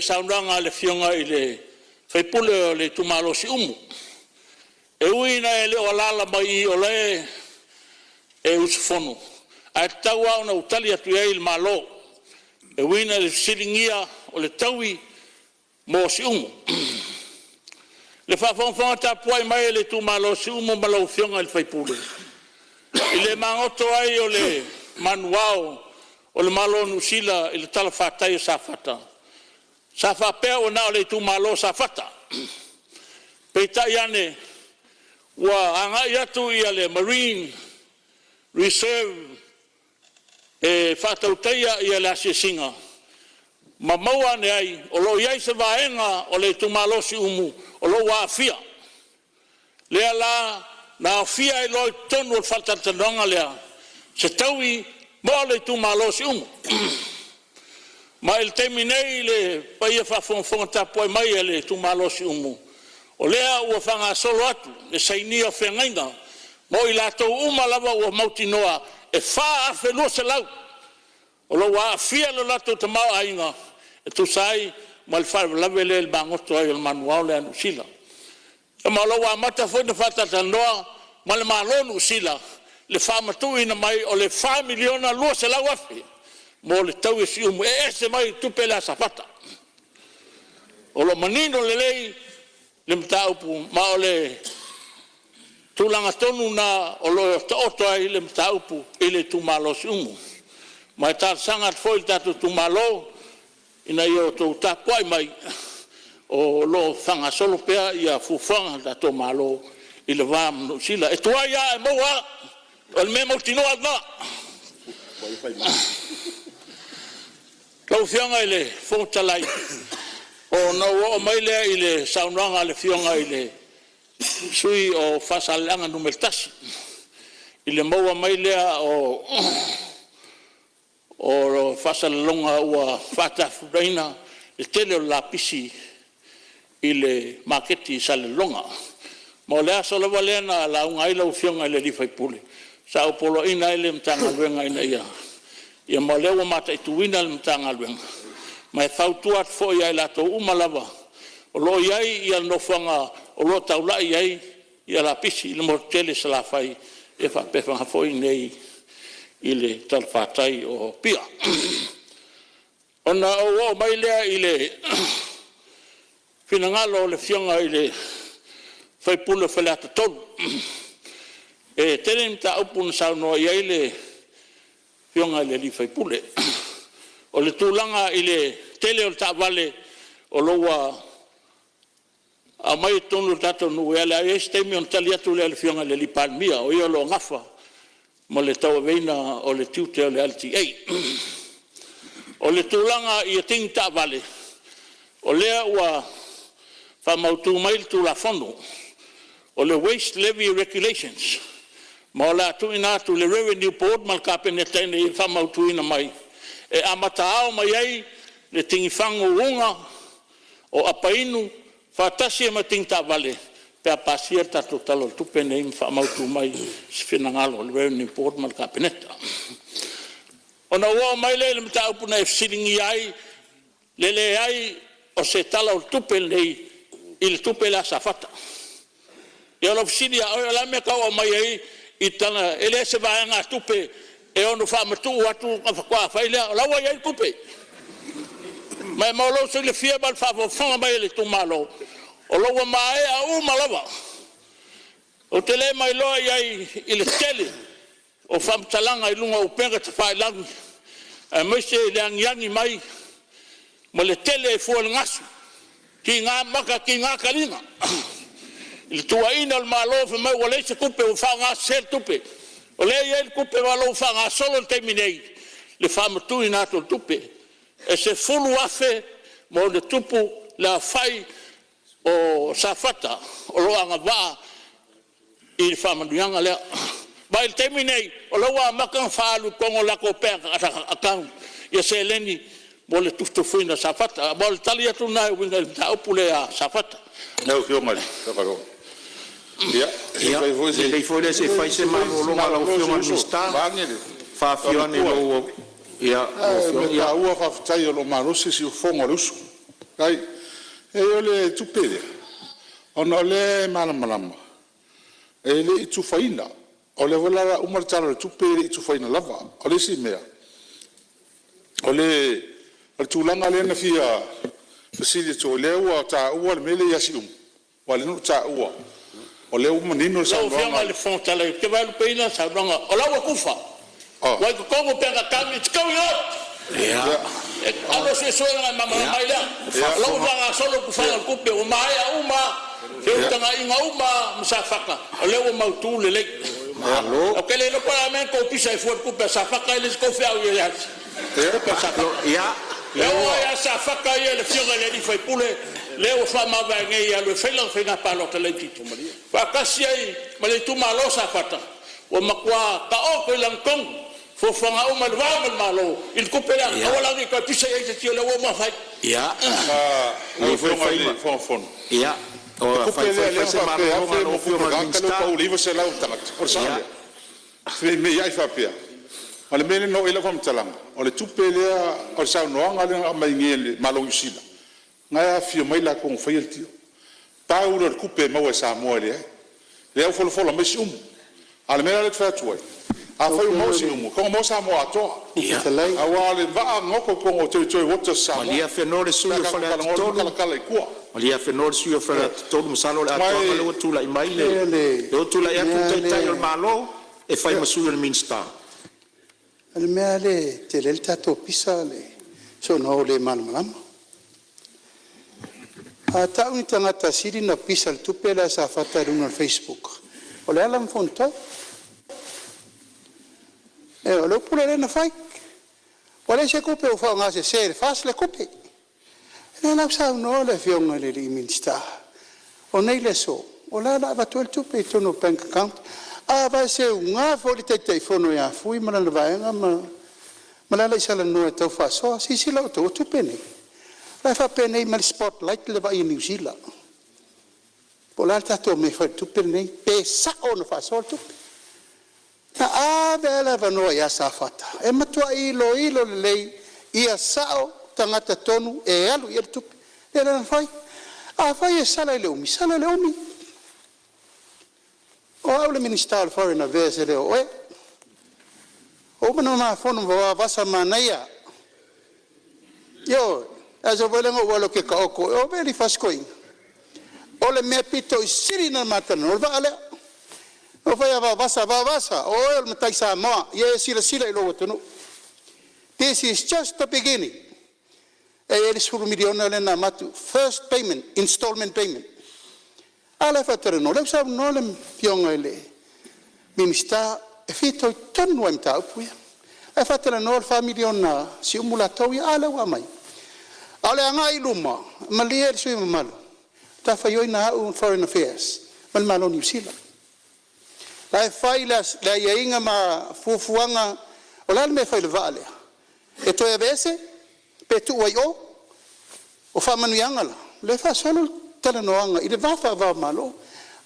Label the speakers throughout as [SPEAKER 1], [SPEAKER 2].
[SPEAKER 1] Saunoaga a le Afioga i le sui usufono o le itumalo o Siumu. E ui ina e le o alaala mai i i o la e usufono, ae tatau lava ona ou tali atu i ai i le Malo e uiga i le fesiligia o le taui mo Siumu. Le faafogafoga tapuai mai a le itumalo o Siumu ma lau Afioga i le sui usufono, i le magoto ai o le manuvao o le Malo o Niu Sila i le talafatai o Safata, sa faapea ua na o le itumalo o Safata, peitai ane, ua agai atu le Marine Reserve e faatautaia le asiasiga ma maua ane ai, o lo o i ai se vaega o le itumalo o Siumu o lo o ua aafia. Lea la na aofia ai loa i totonu o le faatalatalanoaga lea se taui mo le itumalo o Siumu. Ma i le taimi nei i le paia faafogafoga tapuai mai a le itumalo o Siumu, o lea ua faagasolo atu le sainia o feagaiga mo i latou uma lava ua mautinoa e 4,200 o lo o ua aafia lo latou tamaoaiga e tusa ai ma le faalavelave lea i le magoto ai o le manuvao lea a Niu Sila. Ma o lo o ua amata foi ona faatalatalanoa ma le Malo o Niu Sila i le faamatuuina mai o le $4,200,000 mo le taui a Siumu, e ese mai le tupe lea a Safata. O lo o manino lelei le mataupu, ma o le tulaga tonu lena o lo o taoto ai le mataupu i le itumalo o Siumu. Ma e talosaga atu foi i le tatou itumalo ina ia outou tapuai mai o lo o faagasolo pea fuafuaga a le tatou Malo i le va ma Niu Sila. E tuai lava ae maua lava. O le mea mautinoa lena. Lau Afioga i le Fofoga Fetalai, ona ou oo mai lea i le saunoaga a le Afioga i le sui usufono mo Faasaleleaga 1 i le maua mai lea o faasalalauga ua faatafulaina le tele o le lapisi i le maketi i Salelologa. Ma o le aso lava lea na lauga ai lau Afioga i le sui usufono, sa ou poloaiina ai le Matagaluega ina ia… ma o lea ua mataituina le Matagaluega, ma e fautua atu foi ia i latou uma lava o lo o i ai nofoaga o lo o taulai i ai lapisi i le motu tele i Salafai faapea foi i inei i le talafatai o Apia. Ona ou oo mai lea i le finagalo o le Afioga i le sui usufono mo Faleata 3. E tele ni mataupu na saunoa i ai le Afioga i le sui usufono. O le tulaga i le tele o taavale o lo o ua aumai i totonu o le tatou nuu, ia o le a i ai se taimi ona tali atu lea i le Afioga i le Palemia, o ia o lo o nafa ma le tauaveina o le tiute o le LTA. O le tulaga i tini taavale, o lea ua faamautu mai le Tulafono o le Waste Levy Regulations, ma o le a tuuina atu i le Revenue Board ma le Kapeneta ina ia faamautuina mai, e amata ao mai ai le tini fagu uga o apainu faatasi ai ma tini taavale pe a pasia le tatou Tala o le Tupe lenei ma faamautu mai se finagalo o le Revenue Board ma le Kapeneta. Ona ou oo mai lea i le mataupu na e fesiligia ai le leai o se Tala o le Tupe lenei i le tupe lea a Safata. Ia o lau fesili ia oe, o le a le mea e tau aumai ai i tala, e leai se vaegatupe e ono faamatuu atu ona faatoa fai lea. O la e ua i ai le tupe. Ma mo lou silafia ma le faafogafoga mai a le itumalo, o lo o ua maea uma lava. Ou te le mailoa i ai i le tele o faamatalaga i luga o upega tafailagi aemaise i le agiagi mai ma le tele e fua o le gasu, tiga maka tiga taliga i le tuuaiina o le Malo fai mai ua leai se tupe ua faaaogasese le tupe. O lea e i ai le tupe ma o lo o ua faagasolo i le taimi nei le faamatuuina atu o le tupe. E 10,000+ le aofai o Safata o lo o agavaa i le faamanuiaga lea. Ma i le taimi lenei, o la ua amata ona faaalu i totonu o latou bank account seleni mo le tufatufaina o Safata. Ma o le tali atu lena e uiga i le mataupu lea ia Safata. Lau Afioga i le Fofoga Fetalai, ia, se i
[SPEAKER 2] Ia,
[SPEAKER 1] fai foi si…
[SPEAKER 2] lelei foi lea se i fai se malologa a lau
[SPEAKER 1] se
[SPEAKER 2] Afioga i le
[SPEAKER 1] uso,
[SPEAKER 2] Minisita,
[SPEAKER 1] vaeane le
[SPEAKER 2] faafio ane i lau
[SPEAKER 3] Ae o le
[SPEAKER 2] Afioga.
[SPEAKER 3] mea taua faafetai o lo o malosi le siufofoga o le uso. Leai o le tupe lea, ona o lea e malamalama e le i tufaina. O lea foi la o le a uma le Tala o le Tupe e le i tufaina lava. O le isi mea, o le tulaga lea na fia fesili atu ai, o lea ua taua le mea lea ia Siumu, aua o lea na ou taua, o lea ua manino le
[SPEAKER 1] Lau
[SPEAKER 3] saunoaga.
[SPEAKER 1] Afioga i le Fofoga Fetalai, ou te vaelupeina le saunoaga, o la ua tufa, ua i totonu o bank account, it's going out. Alu e suesue ona e malamalama ai lea. O la ua faagasolo le tufaga o le tupe, ua maea uma lava feutagaiga uma lava ma Safata, o lea ua mautu lelei. Ou te le iloa po o le a le mea na tou pisa ai fua i le tupe a Safata, e le o se tou feau i ai ia tupe a Safata. E oo lava ia Safata ia le afioga i le sui usufono lea ua faamavae nei e alu e fai lana faiga palota laitiiti faatasi ai ma le itumalo o Safata, ua matua taoto i lagatonu fuafuaga uma i le va ma le Malo i le tupe lea. Aua la ne i toe pisa i ai se isi o lea ua uma ona fai.
[SPEAKER 3] Lau
[SPEAKER 2] O lea foi e
[SPEAKER 3] Afioga i
[SPEAKER 2] fai
[SPEAKER 3] le
[SPEAKER 2] ma
[SPEAKER 3] Fofoga Fetalai,
[SPEAKER 2] O
[SPEAKER 3] le tupe
[SPEAKER 2] fai
[SPEAKER 3] lea
[SPEAKER 2] foi
[SPEAKER 3] na
[SPEAKER 2] se
[SPEAKER 3] faapea e
[SPEAKER 2] malologa a lau
[SPEAKER 3] $1,000+
[SPEAKER 2] Afioga i le
[SPEAKER 3] tagata lea ua
[SPEAKER 2] Minisita.
[SPEAKER 3] pau i le 900 tagata, o le sao lea? Femeimeiai faapea. A o le mea lea na oo i ai lau faamatalaga, o le tupe lea, o le saunoaga lea na aumai nei e le Malo o Niu Sila, na e afifio mai latou na faia le deal. Pau lea o le tupe e maua e Samoa e leai. Lea ua folafola mai Siumu. A o le mea la lea ou te fai atu ai,
[SPEAKER 4] Lau
[SPEAKER 3] afai ua
[SPEAKER 4] Afioga
[SPEAKER 3] maua
[SPEAKER 4] i le
[SPEAKER 3] Siumu, e tatau ona maua Samoa atoa.
[SPEAKER 4] Fetalai…
[SPEAKER 3] Aua o le vaa na goto i totonu o territory waters a Samoa
[SPEAKER 2] Malie Afenoa le
[SPEAKER 3] pe
[SPEAKER 2] sui
[SPEAKER 3] a
[SPEAKER 2] usufono o
[SPEAKER 3] tatou
[SPEAKER 2] Faleata
[SPEAKER 3] talanoa loa ma
[SPEAKER 2] 3.
[SPEAKER 3] talatala i tua.
[SPEAKER 2] Malie Afenoa le sui usufono o Faleata 3, masalo o le
[SPEAKER 3] Ma
[SPEAKER 2] atoaga
[SPEAKER 3] e
[SPEAKER 2] lea ua tulai mai
[SPEAKER 4] O
[SPEAKER 2] le
[SPEAKER 4] le
[SPEAKER 2] lea ua tulai atu
[SPEAKER 4] mea
[SPEAKER 2] le
[SPEAKER 4] lava
[SPEAKER 2] Taitai o
[SPEAKER 4] lea
[SPEAKER 2] le Malo e fai ma sui o le Minisita.
[SPEAKER 4] O le mea lava lea e tele ai le tatou pisa o le soona o le malamalama. A tau ni tagata e sili ona pisa i le tupe lea a Safata i luga o le facebook, o Leala ma Fonotoe. Ioe, o le upu lea lea na fai, ua leai se tupe ua faaaogasese e le FAST le tupe. O lea la ua saunoa le Afioga i le Minisita, o nei le aso, o la o le a avatu ai le tupe i totonu o bank account. A seuga foi le Taitaifono ia Fui ma lana vaega ma le i tau faasoa. Silasila outou, o tupe nei, o la e faapenei mai le Spotlight le vaa a Niu Sila, po o le a le tatou mea e fai i le tupe lenei, pe sao ona faasoa le tupe. Na ave lava le avanoa ia Safata e matuai iloilo lelei ia sao tagata tonu e alu i ai le tupe. Ia lea la na fai. Afai e sala i le umi, sala i le umi. O au le Minisita o le Foreign Affairs e le o oe. Ua uma ona ma fono ma Vavasa Manaia, ioe, o le aso foi lea na ou alu ou te taoto, o Elifasi Toeaina, o le mea aupito sili ona ma talanoa, o le vaa lea. Na ou fai atu ia Vavasa, Vavasa o oe o le matai Samoa, ia e silasila i lou atunuu. This is just the beginning. E i ai le $10 miliona lea na avatu, first payment, installment payment. A lea e faatalanoa, o lea ua saunoa le Afioga i le Minisita e fitoitonu lava i mataupu ia. Ae faatalanoa le $4 miliona a Siumu latou ia, a lea ua aumai. A o le agai i luma, malie le sui usufono mamalu, o le matafaioi lena a au o le Foreign Affairs ma le Malo o Niu Sila. O la e fai le aiaiga ma fuafuaga, o le a le mea e fai i le vaa lea? E toe aveese pe tuu ai i o? O faamanuiaga la, o lea e faasolo le talanoaga i le va faava o Malo.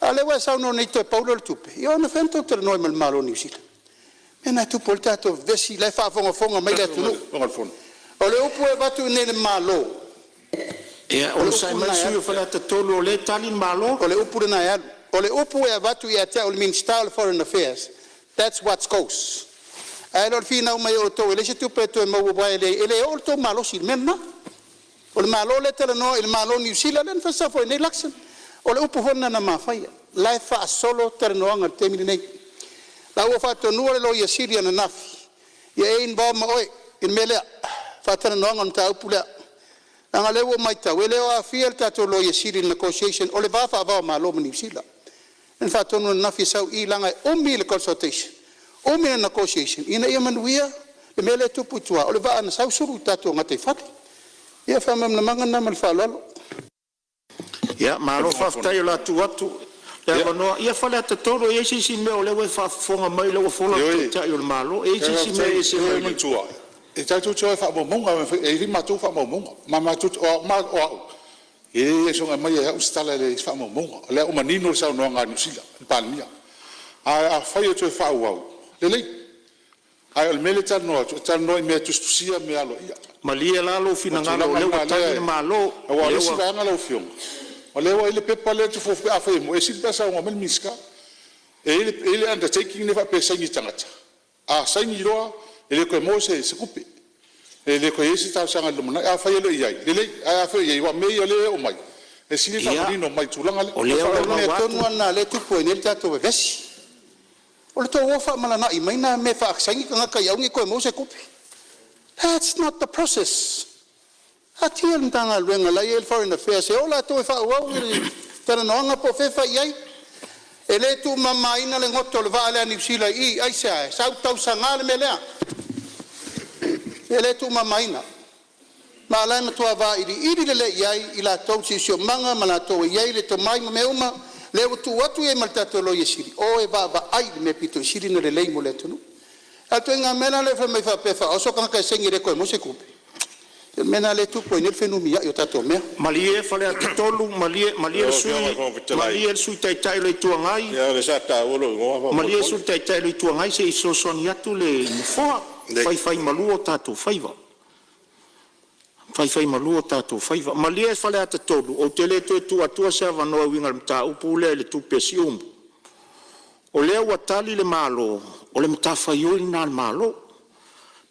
[SPEAKER 4] A o lea ua e saunoa nei toe pau lea o le tupe, ia o gafea na outou talanoa ai ma le Malo o Niu Sila? O le mea lena e tupu ai le tatou vevesi, o la e faafogafoga mai le atunuu. O le upu e avatu i inei i le Malo,
[SPEAKER 2] Ia
[SPEAKER 4] o le
[SPEAKER 2] onosai
[SPEAKER 4] upu
[SPEAKER 2] mai le
[SPEAKER 4] lena e
[SPEAKER 2] sui usufono
[SPEAKER 4] alu.
[SPEAKER 2] o Faleata 3 o lea e tali le Malo.
[SPEAKER 4] O le upu lena e alu. O le upu e avatu ia te au o le Minisita o le Foreign Affairs, that's what goes. Ae le o le finau mai o outou e leai se tupe e toe maua aua e le oo le tou malosi i le mea lena. O le Malo lea e talanoa i le Malo o Niu Sila lea na fai nei Luxon. O le upu foi lena na ma faia, o la e faasolo talanoaga i le taimi lenei. O la ua faatonuina le Loia Sili ananafi, ia e involve ma oe i le mea lea, faatalanoaga o le mataupu lea. Leaga o lea ua ou matau e le o aofia le tatou Loia Sili i le negotiation o le va faava o Malo ma Niu Sila. Lea na faatonu ananafi e sau i i leaga e umi le consultation, umi le negotiation ina ia manuia le mea lea e tupu i tua, o le vaa na sau sulu i le tatou gataifale. Ia o le faamalamalamaga lena ma le faaaloalo.
[SPEAKER 2] Ia malo faafetai o le a tuu atu le avanoa. Ia Faleata 3, e i ai se isi mea o lea ua e faafofoga mai o lea ua fola le
[SPEAKER 3] Ioe,
[SPEAKER 2] Taitai o le Malo. E i ai se isi mea
[SPEAKER 3] faafetai.
[SPEAKER 2] e ese
[SPEAKER 3] Ioe
[SPEAKER 2] mai le…
[SPEAKER 3] manatua, e tatou te o e faamaumauga, e i ai matou faamaumauga. Ma matou te, o au, e le soona aumaia e au se tala e leai se faamaumauga. O lea ua manino le saunoaga a Niu Sila, le Palemia. Ae afai e toe faaauau, lelei. Ae o le mea lea e talanoa atu, e talanoa i mea e tusitusia mea aloaia.
[SPEAKER 2] Malie la lou
[SPEAKER 3] O le
[SPEAKER 2] finagalo o
[SPEAKER 3] tulaga
[SPEAKER 2] lea ua
[SPEAKER 3] lena
[SPEAKER 2] tali
[SPEAKER 3] o lea
[SPEAKER 2] le Malo, o
[SPEAKER 3] Aua o le
[SPEAKER 2] lea
[SPEAKER 3] isi
[SPEAKER 2] ua
[SPEAKER 3] vaega lau Afioga, o lea ua i ai le pepa lea pe afai e moni, e sili pe a saunoa mai le Minisita. E i ai le undertaking lea faapea e saini e tagata, a saini loa e le toe maua se tupe, e le toe i ai se talosaga i le lumanai. Afai e le o i ai, lelei, ae afai o i ai, aua o mea ia o lea e oo mai, e sili le faamanino mai i le tulaga lea.
[SPEAKER 2] O lea
[SPEAKER 4] O
[SPEAKER 2] ua
[SPEAKER 4] le mea
[SPEAKER 2] maua
[SPEAKER 4] tonu
[SPEAKER 2] atu.
[SPEAKER 4] lava lena o lea e tupu ai nei le tatou vevesi. O le tou o faamananai mai na mea e faasaini tagata ia aua ne i toe maua se tupe. That's not the process. Taatia le Matagaluega la e i ai le Foreign Affairs e o latou e faaauau le talanoaga po o fea e fai i ai. E le tuumamaina le goto o le vaa lea a Niu Sila i i. Aisea? Sau tausaga le mea lea. E le tuumamaina. Ma o la e matua vailiili lelei i ai i latou le siosiomaga ma latou e i ai le tomai ma mea uma lea ua tuu atu i ai ma le tatou Loia Sili, o e vaavaai i le mea e pito i sili ona lelei mo le atunuu. A o le ituaiga mea la lea fai mai faapea e faaoso tagata e saini e le toe maua se tupe? Ia o le mea lena lea e tupu ai nei le fenumiai o tatou mea.
[SPEAKER 2] Malie Faleata 3, malie
[SPEAKER 5] Lau
[SPEAKER 2] le sui
[SPEAKER 5] Afioga i le
[SPEAKER 2] usufono,
[SPEAKER 5] Fofoga Fetalai,
[SPEAKER 2] malie le Sui Taitai o le Itu Agai,
[SPEAKER 5] ia o lea sa taua lou igoa
[SPEAKER 2] malie le
[SPEAKER 5] faamolemole.
[SPEAKER 2] Sui Taitai o le Itu Agai se i fesoasoani atu le Nofoa, faifaimalu o tatou faiva, faifaimalu o tatou faiva. Malie Faleata 3, ou te le toe tuu atua se avanoa e uiga i le mataupu lea i le tupe a Siumu. O lea ua tali le Malo, o le matafaioi lena a le Malo.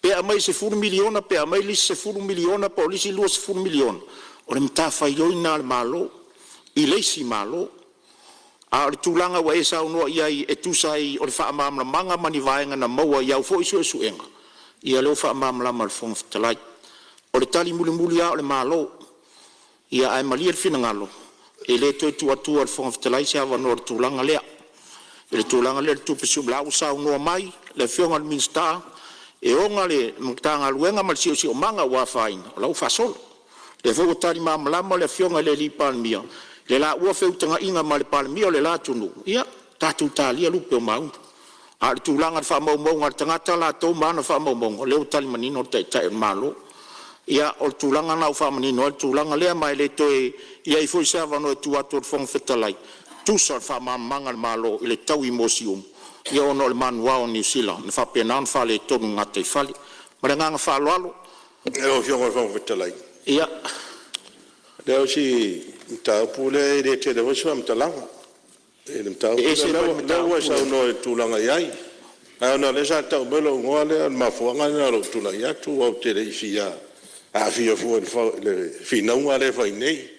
[SPEAKER 2] Pe aumai e $10 miliona pe aumai le isi $10 miliona po o le isi $20 miliona, o le matafaioi lena a le Malo i le isi Malo. A o le tulaga ua e saunoa i ai e tusa ai o le faamalamalamaga ma ni vaega na maua i au foi suesuega, ia lea ua faamalamalama e le Fofoga Fetalai. O le tali mulimuli lava o le Malo. Ia ae malie le finagalo, e le toe tuu atua e le Fofoga Fetalai se avanoa i le tulaga lea. I le tulaga lea i le tupe Siumu, o la ua saunoa mai le Afioga i le Minisita e ona le Matagaluega ma le Siosiomaga ua afaina, o la ua faasolo. O lea foi ua tali malamalama le Afioga i le Palemia i le laua feutagaiga ma le Palemia o le la atunuu, ia tatou talia lupe o maunu. A o le tulaga i faamaumauga a le tagata latou ma ana faamaumauga, o lea ua tali manino le Taitai o le Malo. Ia o le tulaga lena ua faamanino ai le tulaga lea, ma e le toe i ai foi se avanoa e tuu atu ai i le Fofoga Fetalai e tusa o le faamalamalamaga a le Malo i le taui mo Siumu, ia ona o le manuvao o Niu Sila na faapena ona faaletonu i le gataifale. Ma le agaga faaaloalo.
[SPEAKER 5] Lau Afioga i le Fofoga Fetalai,
[SPEAKER 2] Ia,
[SPEAKER 5] o si mataupu lea e le tele foi se faamatalaga i le mataupu
[SPEAKER 2] E ese
[SPEAKER 5] lea.
[SPEAKER 2] ma le
[SPEAKER 5] O lea ua e
[SPEAKER 2] mataupu e
[SPEAKER 5] saunoa i le tulaga e i ai, ae ona o lea sa tau mai lou igoa lea, o le mafuaaga lena o lou tulai atu, aua ou te le i fia aafia fua i le finauga lea e fai nei.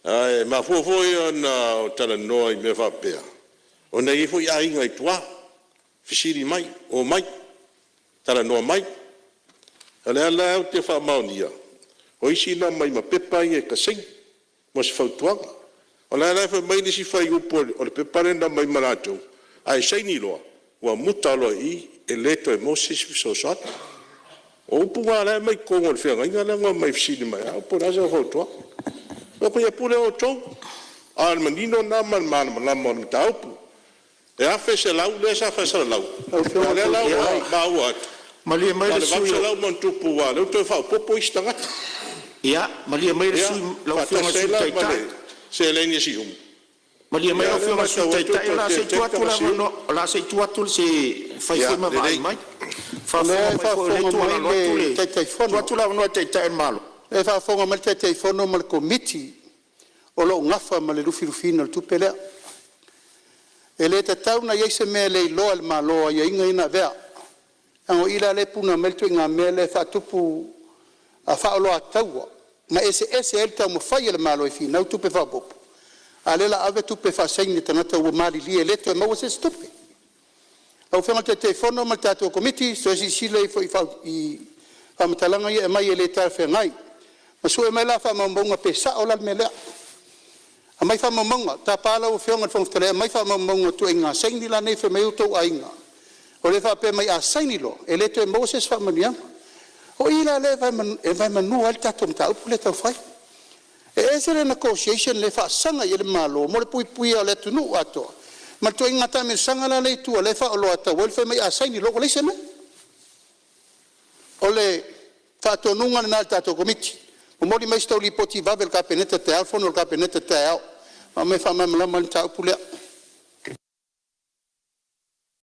[SPEAKER 5] Ae mafua foi ona ou talanoa i mea faapea, ona e i ai foi aiga i tua, fesili mai, omai, talanoa mai. O lea la ou te faamaonia, o isi na omai ma pepa ia e ta saini, mo se fautuaga. O la e la e fai mai le isi fuaiupu o le pepa lea na aumai ma latou, a e saini loa, ua muta loa i i, e le toe maua se isi fesoasoani. O upu na o la e aumai i totonu o le feagaiga lea na omai fesili mai ia au po o le a sau fautuaga. Ou fai atu, ia pule outou, a o le manino lena ma le malamalama o le mataupu. E $1,100 lea sa faasalalau, a o lea la ua maua atu,
[SPEAKER 2] Malie mai
[SPEAKER 5] na o
[SPEAKER 2] le
[SPEAKER 5] le
[SPEAKER 2] sui usufono,
[SPEAKER 5] $800+ aua o lea ua toe faaopoopo isi tagata.
[SPEAKER 2] ia malie mai le
[SPEAKER 5] Ia,
[SPEAKER 2] sui usufono, lau Afioga i le
[SPEAKER 5] faatasi ai
[SPEAKER 2] Sui
[SPEAKER 5] la ma
[SPEAKER 2] Taitai.
[SPEAKER 5] le seleni a Siumu.
[SPEAKER 2] Malie mai
[SPEAKER 5] Ia
[SPEAKER 2] lau
[SPEAKER 5] o lea
[SPEAKER 2] Afioga
[SPEAKER 5] ua
[SPEAKER 2] i le Sui
[SPEAKER 5] matau atu
[SPEAKER 2] Taitai,
[SPEAKER 5] ua
[SPEAKER 2] o le a
[SPEAKER 5] toe
[SPEAKER 2] se i
[SPEAKER 5] tele
[SPEAKER 2] tuu
[SPEAKER 5] tele
[SPEAKER 2] atu le
[SPEAKER 5] tagata Siumu.
[SPEAKER 2] avanoa, o le a se i tuu atu se i fai
[SPEAKER 5] Ia
[SPEAKER 2] foi ma vaai
[SPEAKER 5] lelei.
[SPEAKER 2] mai.
[SPEAKER 4] O lea
[SPEAKER 2] Faafofoga
[SPEAKER 4] e
[SPEAKER 2] mai foi o lea e
[SPEAKER 4] faafofoga
[SPEAKER 2] tuualalo
[SPEAKER 4] mai
[SPEAKER 2] atu
[SPEAKER 4] le
[SPEAKER 2] le
[SPEAKER 4] Taitaifono,
[SPEAKER 2] tuu atu le avanoa i le Taitai o le Malo.
[SPEAKER 4] O lea e faafofoga mai le Taitaifono ma le Komiti o lo o nafa ma le lufilufiina o le tupe lea. E le tatau ona i ai se mea e le iloa e le Malo o aiaiga ia na avea, leaga o i la lea e puna mai ai le ituaiga mea lea e faatupu faaoloataua ma eseese ai le taumafai a le Malo e finau tupe faaopoopo, a o lea o le a ave tupe e faasaini e tagata ua malilie e le toe maua se isi tupe. Lau Afioga i le Taitaifono ma le tatou Komiti, toe silasila ifo i faamatalaga ia e aumai e le talafeagai. Ma sue mai la faamaumauga pe sao la le mea lea. Aumai faamaumauga. Tapa lau Afioga i le Fofoga Fetalai e aumai faamaumauga o ituaiga saini la nei e fai mai ai outou aiga, o lea e faapea mai a saini loa e le toe maua se isi faamanuiaga. O i la lea e vaemanua ai le tatou mataupu lea e tau fai. E ese le negotiation lea e faasaga i ai le Malo mo le puipuia o le atunuu atoa ma le ituaiga taamilosaga la lea e i tua lea e faaoloataua ai le fai mai a saini loa ua leai se mea. O le faatonuga lena i le tatou Komiti, momoli mai se tou lipoti vave i le Kapeneta taeao le fono a le Kapeneta taeao, aumai e faamalamalama le mataupu lea.